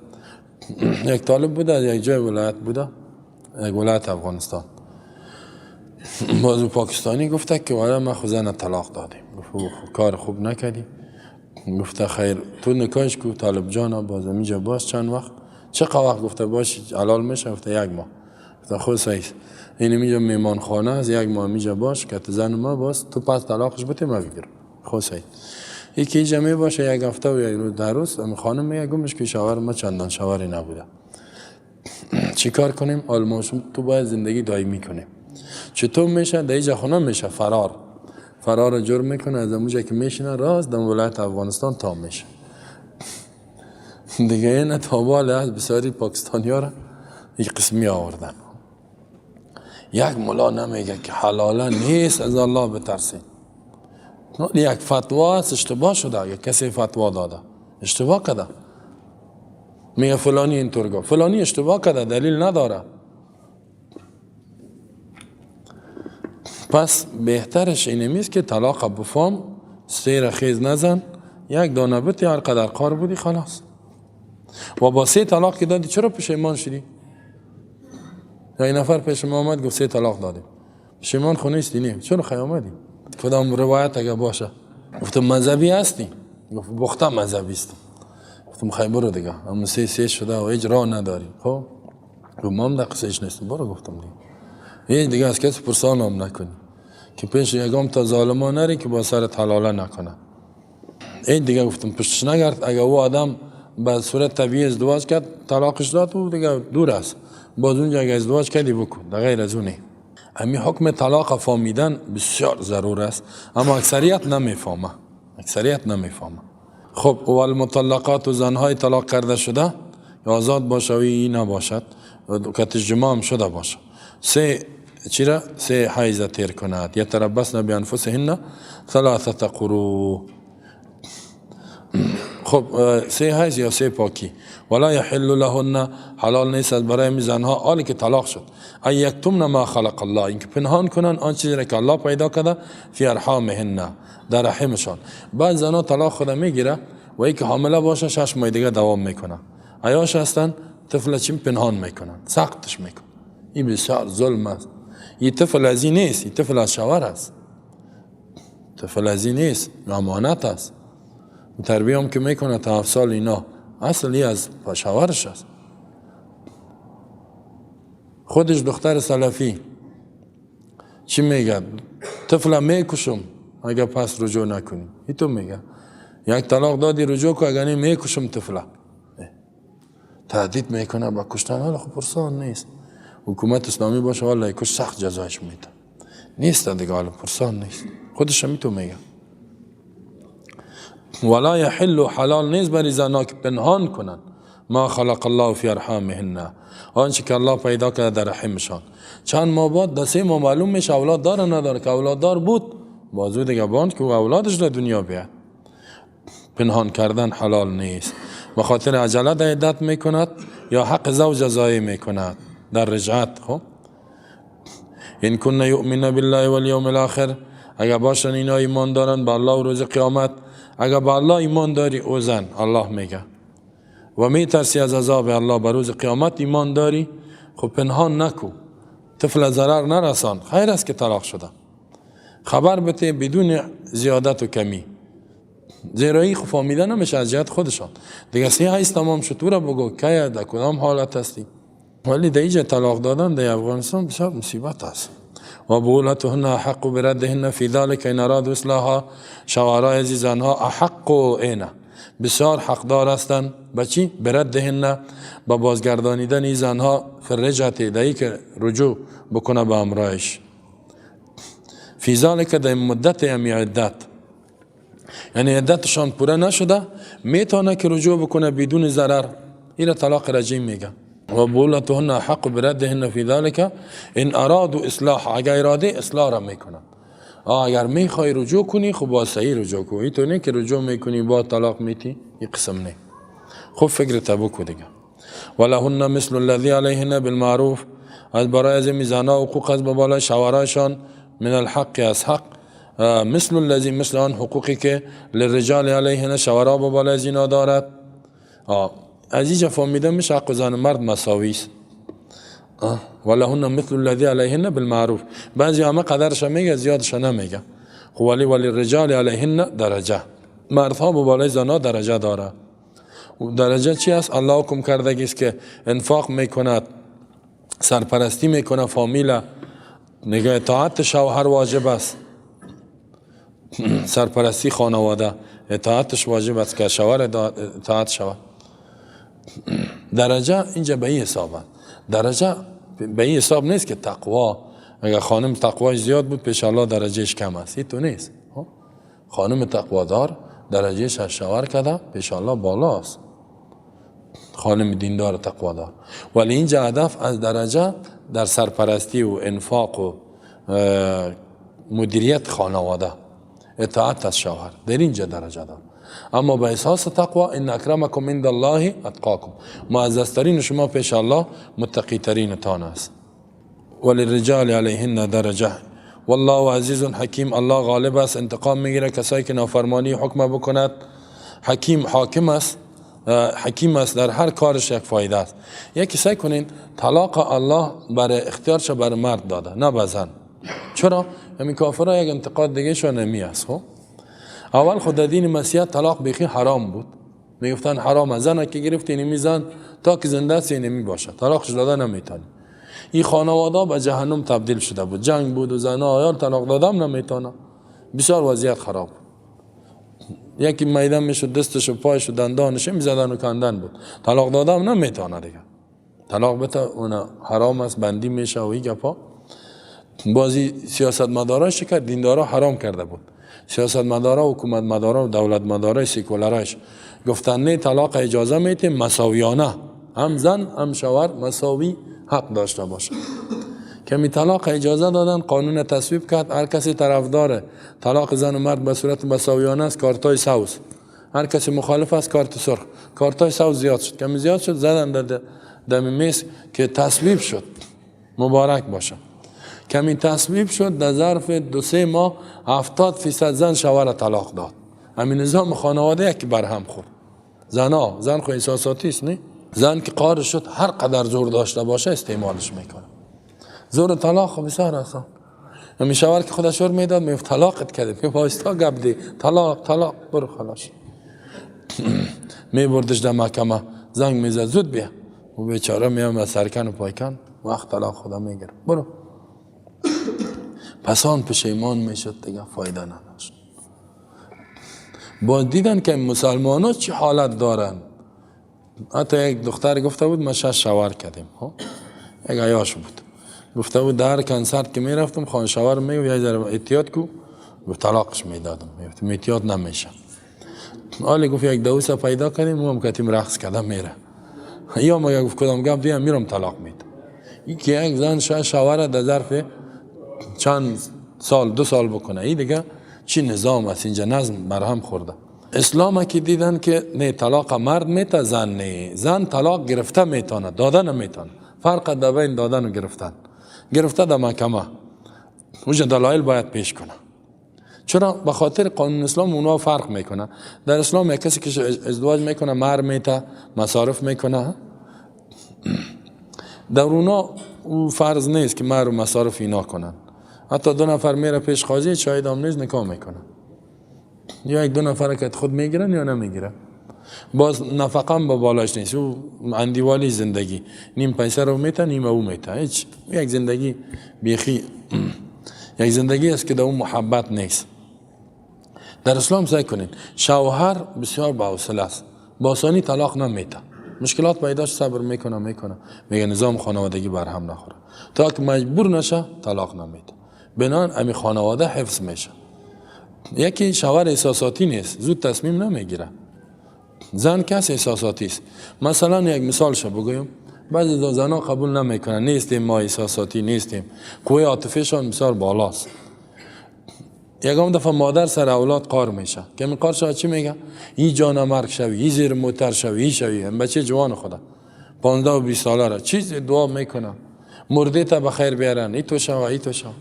یک طالب بوده، یک جای ولایت بوده، یک ولایت افغانستان، باز پاکستانی گفته که والا ما خو زن طلاق دادیم. گفت کار خوب نکردی. گفته خیر تو نکاحش کو طالب جان، باز اینجا باش چند وقت، چه وقت؟ گفته باش حلال میشه. گفته 1 ماه. گفته خود صحیح، این اینجا میمان خانه است، 1 ماه اینجا باش که زن ما باز تو پس طلاقش بده ما بگیرم. خود صحیح، یکی اینجا می باشه 1 هفته و 1 روز در روز. خانم میگه گمش که شوهر ما چندان شوهری نبوده، چی کار کنیم؟ آلماشم تو باید زندگی دائمی کنیم. چطور میشه؟ در اینجا خونه میشه فرار، فرار جرم میکنه، از اونجا که میشینه راست در ولایت افغانستان تا میشه دیگه. این تابال از بسیاری پاکستانی ها را یک قسمی آوردن. یک ملا نمیگه که حلاله نیست، از الله بترسید. یک فتوا است، اشتباه شده، یک کسی فتوا داده اشتباه کرده، میگه فلانی اینطور گفت، فلانی اشتباه کرده، دلیل نداره. پس بهترش اینه که طلاق بفهم، سیر خیز نزن، یک دانه بتی هر قدر قار بودی خلاص. و با 3 طلاق که دادی چرا پشیمان شدی؟ یک نفر پیش ما آمد گفت 3 طلاق دادیم، پشیمان خو نیستی؟ نه. چرا خی آمدی؟ کدام روایت اگه باشه؟ گفتم مذهبی هستی؟ گفت بخته مذهبی هستم. گفتم خی برو دیگه، اما 3 شده و هیچ راه نداری. خب ما هم در قصهش نیستم، برو. گفتم دیگه هیچ دیگه از کسی پرسان هم نکنی که پیش یگام تا ظالمان نری که با سرت حلاله نکنه. این دیگه گفتم پشتش نگرد، اگه او آدم به صورت طبیعی ازدواج کرد طلاقش داد و دیگه دور است، باز اونجا اگه ازدواج کردی بکن، در غیر از اونه. امی حکم طلاق فهمیدن بسیار ضرور است، اما اکثریت نمیفهمه، اکثریت نمیفهمه. خب والمطلقات و زنهای طلاق کرده شده یا آزاد باشه و این نباشد که تجمع هم شده باشه، 3 چرا؟ 3 حیض تیر کند. یتربصن بانفسهن 3 قروء. خب 3 حیض یا 3 پاکی. ولا یحل لهن، حلال نیست برای می زنها حالی که طلاق شد، ان یکتمن ما خلق الله، اینکه پنهان کنن آن چیزی را که الله پیدا کرده، فی ارحامهن، در رحمشان. بعض زنها طلاق خود میگیره و اینکه حامله باشه 6 ماه دیگه دوام میکنه، عیاش هستن طفل چی پنهان میکنن، سختش میکنن. این بسیار ظلم است. این طفل از این نیست، این طفل از شوهر است، طفل از این نیست، امانت است. تربیه هم که میکنه تا 7 سال اینا اصلی از شوهرش است. خودش دختر سلفی چی میگه؟ طفل میکشم اگه پس رجوع نکنی. این تو میگه یک طلاق دادی رجوع کن، اگه نه میکشم طفله. تهدید میکنه با کشتن. حالا خب پرسان نیست، حکومت اسلامی باشه والا کش سخت جزایش میده، نیست دیگه، حالا پرسان نیست، خودش هم تو میگه. ولا یحل، حلال نیست برای زنها که پنهان کنن ما خلق الله فی ارحامهن، آنچه که الله پیدا کرده در رحمشان. چند ماه بعد در 3 ماه معلوم میشه اولاد داره نداره، که اولاد دار بود بازو دیگه باند که اولادش در دنیا بیاد. پنهان کردن حلال نیست، به خاطر عجله در عدت میکند یا حق زوج ضایع میکند در رجعت. خب این کن یؤمن بالله والیوم الاخر، اگر باشن اینا ایمان دارن به الله و روز قیامت. اگر به الله ایمان داری او زن، الله میگه، و میترسی از عذاب الله، به روز قیامت ایمان داری، خب پنهان نکو، طفل ضرر نرسان، خیر است که طلاق شده، خبر بده بدون زیادت و کمی، زیرا این خب فهمیده نمیشه از جهت خودشان دیگه. 3 حیض تمام شد تو را بگو که در کدام حالت هستی. ولی در اینجا طلاق دادن در افغانستان بسیار مصیبت است. و بعولتهن احق بردهن فی ذلک ان ارادوا اصلاحا، شوهرای از زنها احق اینه، بسیار حقدار هستند به چی؟ بردهن، با بازگردانیدن این زنها فی الرجعة، در که رجوع بکنه به امرایش. فی ذلک، در مدت امی عدت، یعنی عدتشان پوره نشده میتونه که رجوع بکنه بدون ضرر، این طلاق رجعی میگه. و بعولتهن احق بردهن فی ذلک ان ارادوا اصلاح، اگر اراده اصلاح را میکنن. اگر میخوای رجوع کنی خب با صحیح رجوع کن، این تو نه که رجوع میکنی با طلاق میتی، این قسم نه. خب فکر تبکو دیگه. ولهن مثل الذی علیهن بالمعروف، از برای از میزانا حقوق از بالای شوهرایشان، من الحق، از حق، مثل الذی، مثل آن حقوقی که للرجال علیهن، شوهرا به بالای از اینا دارد. از اینجا فهمیده میشه حق زن و مرد مساوی است. ولهن مثل الذی علیهن بالمعروف، بعضی همه قدرش میگه زیادش نمیگه. خب ولی وللرجال علیهن درجه، مردها به بالای زنها درجه داره. درجه چی است؟ الله حکم کرده است که انفاق میکند، سرپرستی میکنه فامیل، نگاه اطاعت شوهر واجب است، سرپرستی خانواده اطاعتش واجب است که شوهر اطاعت شود. درجه اینجا به این حساب است، درجه به این حساب نیست که تقوا، اگر خانم تقوای زیاد بود پیش الله درجهش کم است، این تو نیست. خانم تقوادار درجهش از شوهر کرده پیش الله بالا است. خانم دیندار تقوادار. ولی اینجا هدف از درجه در سرپرستی و انفاق و مدیریت خانواده، اطاعت از شوهر، در اینجا درجه دار. اما به احساس تقوا، ان اکرمکم عند الله اتقاکم، معززترین شما پیش الله متقی ترین تان است. وللرجال علیهن درجه والله عزیز حکیم. الله غالب است، انتقام میگیره کسایی که نافرمانی حکم بکند. حکیم حاکم است، حکیم است، در هر کارش یک فایده است. یکی سعی کنین طلاق الله برای اختیارش بر مرد داده نه به زن. چرا؟ همین کافرها یک انتقاد دیگه شون نمی است. خب اول خود دین مسیح طلاق بیخی حرام بود، میگفتن حرام، زن که گرفتی نمی زن تا که زنده است نمی باشه، طلاقش داده نمیتونی. این خانواده به جهنم تبدیل شده بود، جنگ بود و زنها آیان طلاق دادم نمیتونه، بسیار وضعیت خراب. یکی میدان میشد دستش و پایش و دندانش میزدن و کندن بود، طلاق دادم نمیتونه دیگه، طلاق بته اون حرام است، بندی میشه و این گپا. بازی سیاستمدارا که دیندارا حرام کرده بود، سیاستمدارا، حکومت مدارا و دولت مدارای سیکولرایش گفتن نه طلاق اجازه میتیم مساویانه، هم زن هم شوهر مساوی حق داشته باشه. که می طلاق اجازه دادن، قانون تصویب کرد، هر کسی طرفدار طلاق زن و مرد به صورت مساویانه است کارتای سبز، هر کسی مخالف است کارت سرخ. کارتای سبز زیاد شد، کمی زیاد شد زدن در دم میز که تصویب شد، مبارک باشه. کمی تصویب شد، در ظرف 2-3 ماه 70% زن شوهر طلاق داد. همین نظام خانواده یکی برهم خورد. زنا، زن خو احساساتی است نه؟ زن که قار شد هر قدر زور داشته باشه استعمالش میکنه. زور طلاق خو بسیار آسان. همین شوهر که خودش ور میداد میگفت طلاقت کردیم، میگفت وایستا گپ دی، طلاق طلاق برو خلاص. میبردش در محکمه، زنگ میزد زود بیا. و بیچاره میام سرکن و پایکن وقت طلاق خدا میگیره، برو. پس آن پشیمان میشد دیگه، فایده نداشت. با دیدن که مسلمان ها چه حالت دارن. حتی یک دختر گفته بود ما 6 شوهر کردیم، یک عیاش بود، گفته بود در کنسرت که میرفتم خان شوهر میگفت یه ذره احتیاط کو، گفت طلاقش میدادم، میگفتم احتیاط نمیشه. حالی گفت یک دوست پیدا کردیم او هم کتیم رقص کردم میره، یا ما گفت کدام گپ دیم میرم طلاق میدم. این که یک زن 6 شوهر در ظرف چند سال 2 سال بکنه، این دیگه چی نظام است؟ اینجا نظم برهم خورده. اسلام که دیدن که نه طلاق مرد میته زن نه، زن طلاق گرفته میتونه داده نمیتونه، فرق در بین دادن و گرفتن. گرفته در محکمه اونجا دلایل باید پیش کنه. چرا؟ به خاطر قانون اسلام اونا فرق میکنه. در اسلام یک کسی که ازدواج میکنه مهر میته، مصارف میکنه، در اونا او فرض نیست که مهر و مصارف اینا کنن. حتی 2 نفر میره پیش قاضی، شاهد هم نیست، نکاح میکنه. یا 1-2 نفر که خود میگیرن یا نمیگیرن. باز نفقه هم با بالاش نیست، او اندیوالی زندگی، نیم پیسه رو میته نیم او میته، هیچ. یک زندگی بیخی، یک زندگی است که در اون محبت نیست. در اسلام سعی کنین شوهر بسیار با حوصله است، با آسانی طلاق نمیته، مشکلات پیداش صبر میکنه، میگه نظام خانوادگی بر هم نخوره، تا که مجبور نشه طلاق نمیده. بنان امی خانواده حفظ میشه. یکی شوهر احساساتی نیست، زود تصمیم نمیگیره. زن کس احساساتی است. مثلا یک مثال شو بگویم، بعضی از زنها قبول نمیکنن، نیستیم ما احساساتی نیستیم، قوه عاطفه‌شان بسیار بالاست. یکم دفعه مادر سر اولاد قار میشه که می قار شوه چی میگه؟ ای جان مرگ شوی، ای زیر موتر شوی، ای شوی. هم بچه جوان خدا 15 و 20 ساله را چیز دعا میکنه، مرده تا بخیر بیارن، ای تو شوه ای تو شوه.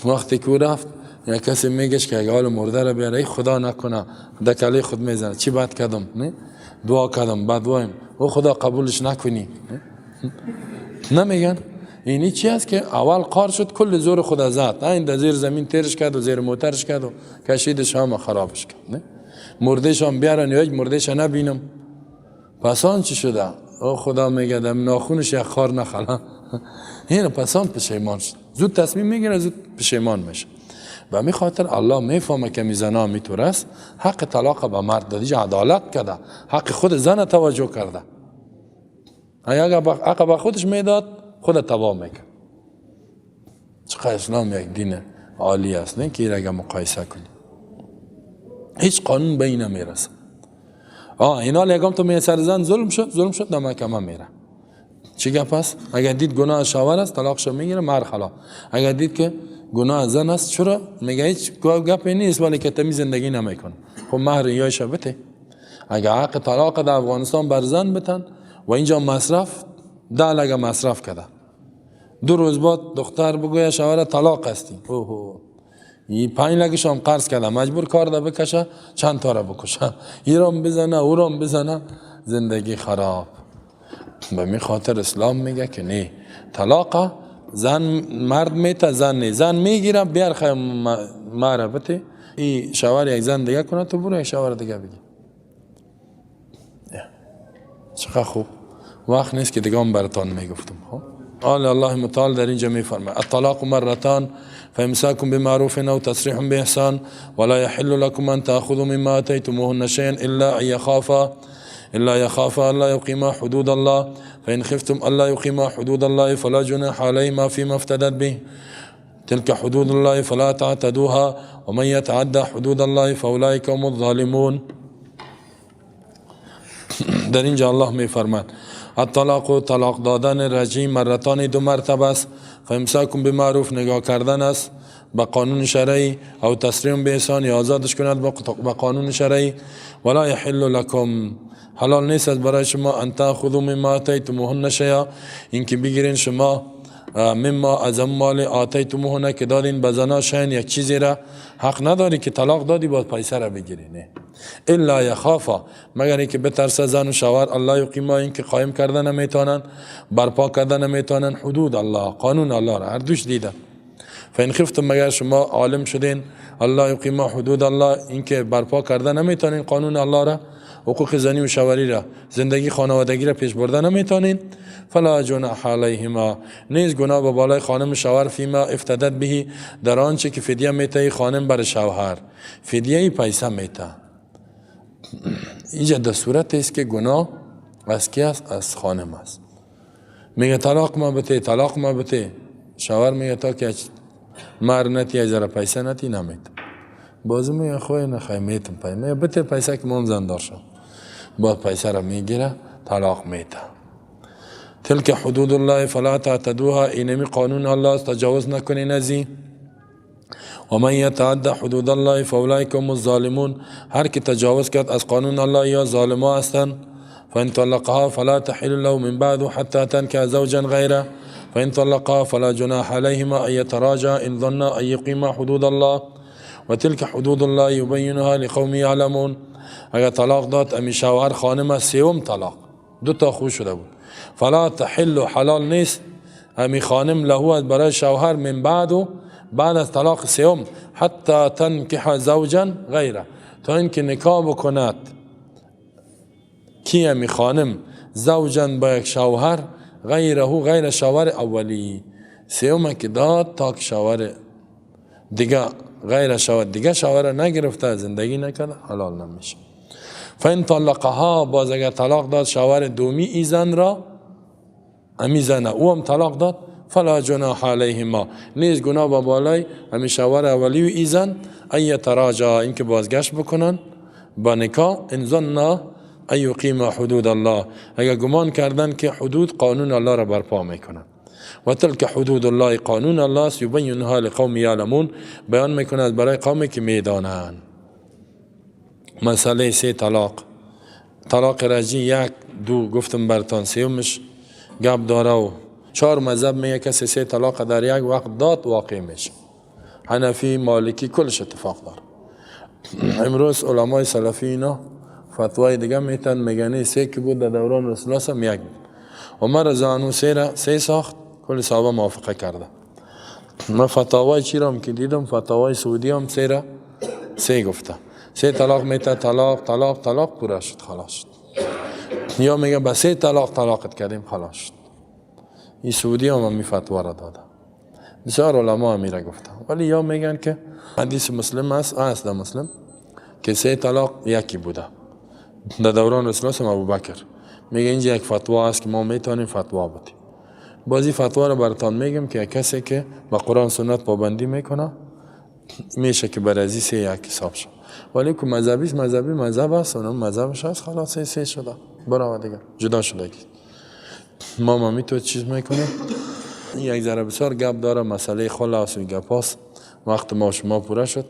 وقتی که رفت یا کسی میگش که اگه حال مرده را بیاره، ای خدا نکنه دکله خود میزنه، چی بد کردم، نه دعا کردم بد دعایم او خدا قبولش نکنی، نمیگن. اینی چی است که اول قار شد کل زور خود زد، این در زیر زمین تیرش کرد و زیر موترش کرد و کشیدش هم خرابش کرد، نه مردهش هم بیارن یا یک مردهش نبینم. پس آن چی شده؟ او خدا میگه دم ناخونش یک خار نخلا. این پس آن پشیمان شد، زود تصمیم میگیره، زود پشیمان میشه. و می خاطر الله میفهمه که میزنا میتور است، حق طلاق به مرد داده، عدالت کرده، حق خود زن توجه کرده. اگر حق به خودش میداد خود تباه میکرد. چقدر اسلام یک دین عالی است، نه که اگر مقایسه کنی هیچ قانون به این نمیرسه. اینا لگام تو می سر زن ظلم شد، ظلم شد در محکمه میره. چی گپ است؟ اگر دید گناه شوهر است طلاقش میگیره، مر خلا. اگر دید که گناه زن است، چرا میگه هیچ گپی نیست ولی که تمی زندگی نمیکنه، خب مهر یایش بده. اگر حق طلاق در افغانستان بر زن بتن و اینجا مصرف 10 لگه مصرف کرده، 2 روز بعد دختر بگویه شوهر طلاق هستی، اوه این 5 لگش هم قرض کرده، مجبور کار ده بکشه، چند تا را بکشه، ایران بزنه اوران بزنه، زندگی خراب. به می خاطر اسلام میگه که نه، طلاق زن مرد میته، زن نه، زن میگیره بیار خیلی مهر بده، این شوهر یک زن دیگه کنه، تو برو یک شوهر دیگه بگی. چقدر خوب وقت نیست که دیگه هم براتان میگفتم. خب قال الله متعال در اینجا میفرماید الطلاق مرتان فامساك بمعروف او تسريح باحسان ولا يحل لكم ان تاخذوا مما اتيتموهن شيئا الا ان يخافا الا يقيما حدود الله فان خفتم الا يقيما حدود الله فلا جناح عليهما فيما افتدت به تلك حدود الله فلا تعتدوها ومن يتعدى حدود الله فاولئك هم الظالمون. در اینجا الله میفرماید الطلاق طلاق دادن رجعی مرتان 2 مرتبه است. فامساکم بمعروف نگاه کردن است به قانون شرعی، او تسریم به احسان یا آزادش کند به قانون شرعی. ولا یحل لکم حلال نیست برای شما ان تاخذوا مما اتیتموهن شیئا اینکه بگیرین شما مما از مال آتیتموهن که دادین به زنا شیئا یک چیزی را، حق نداری که طلاق دادی باید پیسه را بگیری، نه. الا یخافا مگر اینکه بترسه زن و شوهر الله یقیما اینکه قایم کردن نمیتونن، برپا کردن نمیتونن حدود الله قانون الله را، هر دوش دیدن. فان خفتم مگر شما عالم شدین الله یقیما حدود الله اینکه برپا کردن نمیتونین قانون الله را، حقوق زنی و شوهری را، زندگی خانوادگی را پیش برده نمیتونین، فلا جناح علیهما نیز گناه به بالای خانم شوهر فیما افتدت بهی در آنچه که فدیه میته خانم بر شوهر، فدیه پیسه میته. اینجا در صورت است که گناه از کی است؟ از خانم است. میگه طلاق ما بته، طلاق ما بته، شوهر میگه تا که مر نتی از ذره پیسه نتی نمیته. باز میگه خوی نخوای میتم پیسه، میگه بته پیسه که مام زندار شم. باز پیسه را میگیره طلاق میته. تلک حدود الله فلا تعتدوها اینمی قانون الله است، تجاوز نکنین ازی. و من یتعدى حدود الله فاولئک هم الظالمون هر کی تجاوز کرد از قانون الله یا ظالما هستند. فان طلقها فلا تحل له من بعد حتى تنكح زوجا غیره فان طلقها فلا جناح علیهما ان یتراجعا ان ظنا ان یقیما حدود الله و تلك حدود الله یبینها لقوم یعلمون. اگر طلاق داد امی شوهر خانم سوم طلاق، 2 تا خو شده بود، فلا تحل حلال نیست امی خانم له برای شوهر من بعد بعد از طلاق سوم حتی تنکح زوجا غیره تا اینکه نکاح بکند کی امی خانم زوجا با یک شوهر غیره غیر شوهر اولی، سوم که داد تا که شوهر دیگه غیر شوهر دیگه شوهر نگرفته زندگی نکرده حلال نمیشه. فان طلقها باز اگر طلاق داد شوهر دومی ای زن را، امی زنه او هم طلاق داد، فلا جناح علیهما نیز گناه با بالای امی شوهر اولی و ای زن ان یتراجعا اینکه بازگشت بکنن با نکاح ان ظنا ان یقیما حدود الله اگر گمان کردن که حدود قانون الله را برپا میکنن. و تلک حدود الله قانون الله است یبینها لقوم یعلمون بیان میکند برای قومی که میدانند. مسئله 3 طلاق، طلاق رجعی 1 2 گفتم برتان، سیومش گپ داره و 4 مذهب میگه کسی 3 طلاق در یک وقت داد واقع میشه، حنفی مالکی کلش اتفاق داره. امروز علمای سلفی اینا فتوای دیگه میتن، میگن 3 که بود در دوران رسول الله هم 1 بود، عمر رضی الله عنه 3 ساخت، کل صحابه موافقه کرده. من فتاوای چی را هم که دیدم، فتاوای سعودی هم 3 را 3 گفته، 3 طلاق میته، طلاق طلاق طلاق پورا شد خلاص شد. یا میگه به 3 طلاق طلاقت کردیم خلاص شد. این سعودی هم می فتوا را داده، بسیار علما هم را گفته. ولی یا میگن که حدیث مسلم است، است در مسلم که 3 طلاق یکی بوده در دوران رسول الله ابوبکر. میگه اینجا یک فتوا است که ما میتونیم فتوا بدیم. بازی فتوا رو براتان میگم که کسی که با قرآن سنت پابندی میکنه میشه که بر ازی 3-1 حساب شد. ولی که مذهبی است، مذهبی مذهب است، اونم مذهبش است، خلاص 3-3 شده، برو دیگه جدا شده. ما می تو چیز میکنیم، یک ذره بسیار گپ داره، مسئله خلاص و گپ هاست. وقت ما شما پوره شد.